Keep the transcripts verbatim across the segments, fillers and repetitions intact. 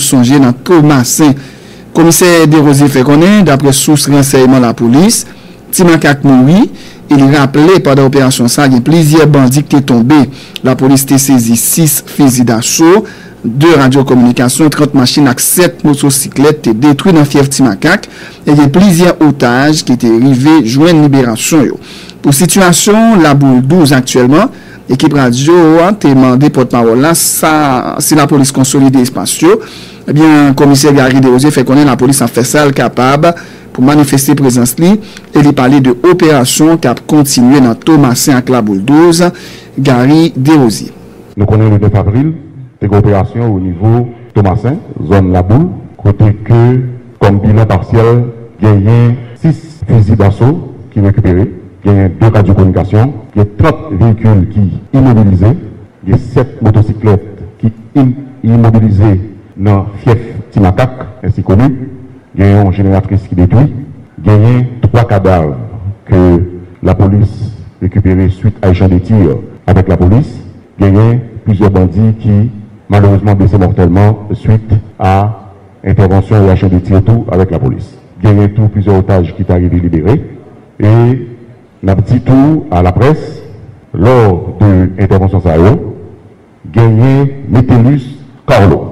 sonje nan Tomasen. Komisè Desrosiers fè konnen, daprè sous ransèyman lapolis, Ti Makak mouri, e li raple pandan operasyon sa a, gen plizyè bandi ki te tonbe. Lapolis te sezi sis fizi daso, de radyo kominikasyon, trant machin ak sèt motosiklèt te detwi nan fyèf Ti Makak, e gen plizyè otaj ki te rive jwenn liberasyon yo. Pou sitiyasyon Laboul douz aktyèlman, ekip radyo a te mande pòtpawòl la sa, si lapolis konsolide espas yo. Ebyen, komisè Gary Desrosiers fè konnen lapolis ap fè sa l kapab pou manifeste prezans li, e li pale de operasyon k ap kontinye nan Tomasen ak Laboul douz. Gary Desrosiers. Nou konnen le nèf avril, te gen operasyon o nivo Tomasen, zòn Laboul, kote ke, kòm bilan pasyèl, genyen sis fizi daso ki rekipere, genyen de radyo kominikasyon, gen trant veyikil ki imobilize, gen sèt motosiklèt ki im- imobilize nan fyèf Ti Makak, ensi koni, gen yon jeneratris ki detwi, genyen twa kadav ke lapolis rekipere swit a echanj de tir avèk lapolis, genyen plizyè bandi ki malerezman blese mòtèlman swit a entèvansyon e echanj de tir tou avèk lapolis. Genyen tou plizyè otaj ki ta rive libere. E n ap di tou a laprès, lò de entèvansyon sa yo, genyen Metellus Carlo,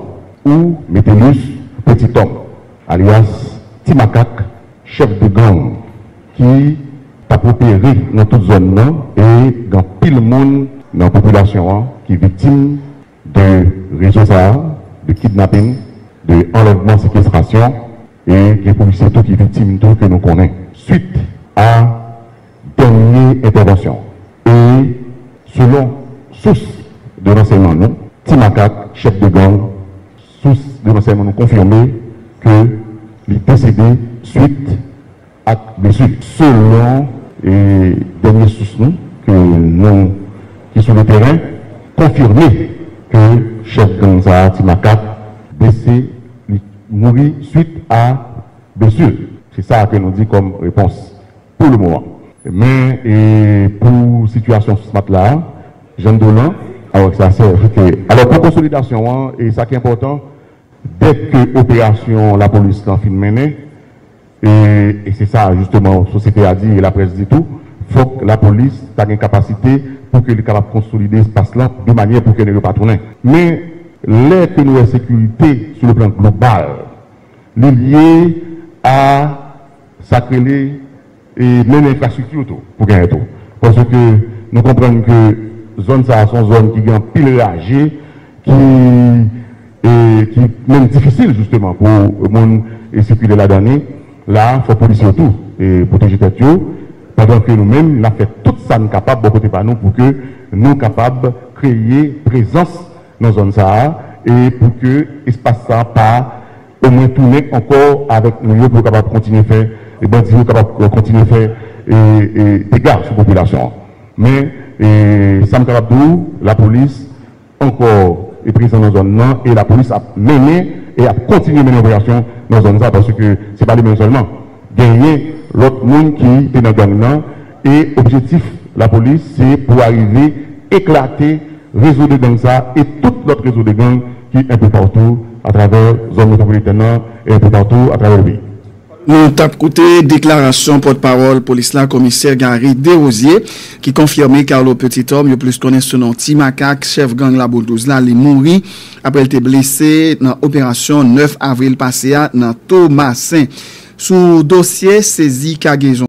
ou Metellus Petit Homme, alyas Ti Makak, chèf de gang ki t ap opere nan tout zòn nan, e gen anpil moun nan popilasyon an ki viktim de rezo sa a, de kidnaping, de anlèvman, sekestrasyon, e gen polisye tou ki viktim tou ke nou konnen. Swit a dènye entèvansyon, e selon sous de ransèyman nou, Ti Makak, chèf de gang, sous de ransèyman nou konfime ke li desede swit ak blesi. Selon, e, dènye sous nou, ke nou, ki sou le teren, konfime ke chèf gang sa a, Ti Makak, blese, li mouri swit a blesi. Se sa ke nou di kòm repons pou le moman. Men, e, pou sitiyasyon sous mat la, jan m di w lan, alò, sa se, ok. Alò, pou konsolidasyon an, e sa ki enpòtan, dèk ke operasyon lapolis lan fin mennen, e, e se sa, jisteman, sosyete a di, e laprès di tou, fòk lapolis ta gen kapasite pou ke li kapab konsolide espas lan de manyè pou ke nèg yo pa tounen. Men, lè ke nou wè sekirite sou le plan global, li lye a sa k rele, e, menm enfrastrikti tou, pou genyen tou. Paske nou konprann ke zòn sa a se yon zòn ki gen anpil raje, ki, e, ki menm difisil, jisteman, pou moun, e, sikile ladan li. La, fò polisye yo tou, e, pwoteje tèt yo, pandan ke nou menm, n ap fè tout sa n kapab bò kote pa nou pou ke nou kapab kreye prezans nan zòn sa a, e pou ke espas sa a pa omwen tounen ankò avèk moun yo pou yo kapab kontinye fè, e bandi yo kapab, e, kontinye fè, e, e, dega sou popilasyon an. Men, e, sa m kapab di w, lapolis ankò, e, prezan nan zòn nan, e lapolis ap mennen, e ap kontinye mennen operasyon nan zòn sa, paske se pa li menm sèlman. Genyen lòt moun ki te nan gang nan, e objektif lapolis, se pou arive eklate rezo de gang sa e tout lòt rezo de gang ki enpe patou atravè zòn metwopolitèn nan e enpe patou atravè le peyi. Nou t ap koute deklarasyon pòtpawòl polis la, komisè Gary Desrosiers, ki konfime Carlo Petit Homme, yo plis konnen sou non Ti Makak, chèf gang Laboul douz la, li mouri apre l te blese nan operasyon nèf avril pase a nan Tomasen. Sou dosye sezi kagezon